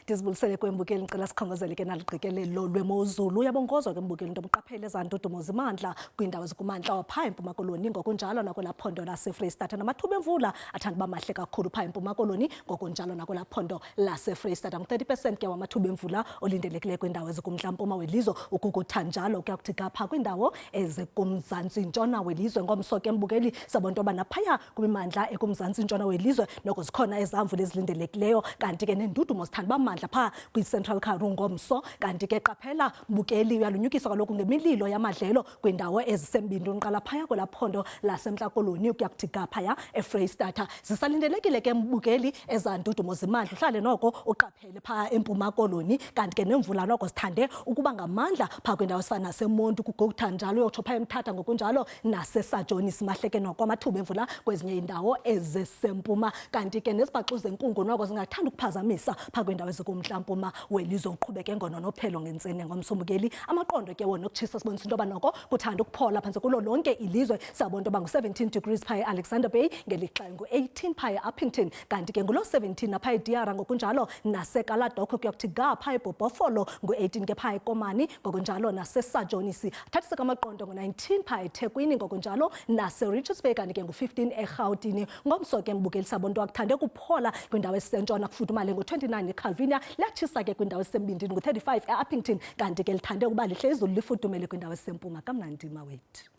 Ndizibulisele kwembukeli, ndicela sikhongozele ke naluqikelelo lwemozulu. Uyabongozwa ke mbukeli into uqaphele ezandudumo zimandla kwiindawo ezikumantla wapha eMpuma Koloni, ngokunjalo nakwelaa phondo laseFreyistata. Namathuba emvula athanda uba mahle kakhulu pha eMpuma Koloni, ngokunjalo nakwelaa phondo laseFreyistata. Ngu-30% ke wamathuba emvula olindelekileyo kwiindawo ezikumntla-mpuma welizwe, ukukutha njalo kuya kuthi gapha kwiindawo ezikumzantsi ntshona welizwe. Ngomso ke mbukeli sabona into yoba naphaya kwimimandla ekumzantsi ntshona welizwe noko zikhona ezaa mvula ezilindelekileyo, kanti ke neendudumo zithanda uba mandla phaa kwi-Central Karoo ngomso. Kanti ke qaphela mbukeli, uyalunyukiswa kaloku ngemililo yamadlelo kwiindawo ezisembindi unqala phaya kwelaa phondo laseMntla Koloni ukuya kuthi ga phaya eFreyistata. Zisalindelekile ke mbukeli ezaa ndudumo zimandla, uhlale noko uqaphele phaa eMpuma Koloni. Kanti ke nemvula noko zithande ukuba ngamandla phaa kwiindawo ezifana naseMonti, kugowutha njalo uyotsho phaa eMthatha, ngokunjalo naseSajonis. Simahleke noko amathuba emvula kwezinye iindawo ezisempuma. Kanti ke nezibhaxu zenkungu noko zingathanda ukuphazamisa phaa kwiindawo ezikumntla-mpuma welizwe, uqhubeke ngononophelo ngentseni ngomsombukeli. Amaqondo ke wona okutshisa sibonisa into yoba noko kuthanda ukuphola phantse kulo lonke ilizwe. Siyabona into yoba ngu-17 degrees phaa e-Alexander Bay, ngelixa ngu-18 phaa e-Upington, kanti ke ngulo 17 naphaa eDiara, ngokunjalo naseKaladokho, kuya kuthi ga phaa eBhobhofolo ngu-18 ke phaa eKomani, ngokunjalo naseSajonisi. Thathiseka amaqondo ngo-19 phaa eThekwini, ngokunjalo naseRichards Bay, kanti ke ngu-15 eRhawutini. Ngomso ke mbukeli sabonto akuthande kuphola kwindawo esisentshona, kufudumale ngo-29 eCalvinia, liyatshisa ke kwindawo esembindini ngu-35 e-Upington, kanti ke lithande ukuba lihle izulu lifudumele kwindawo esempuma. Kamnandi mawethu.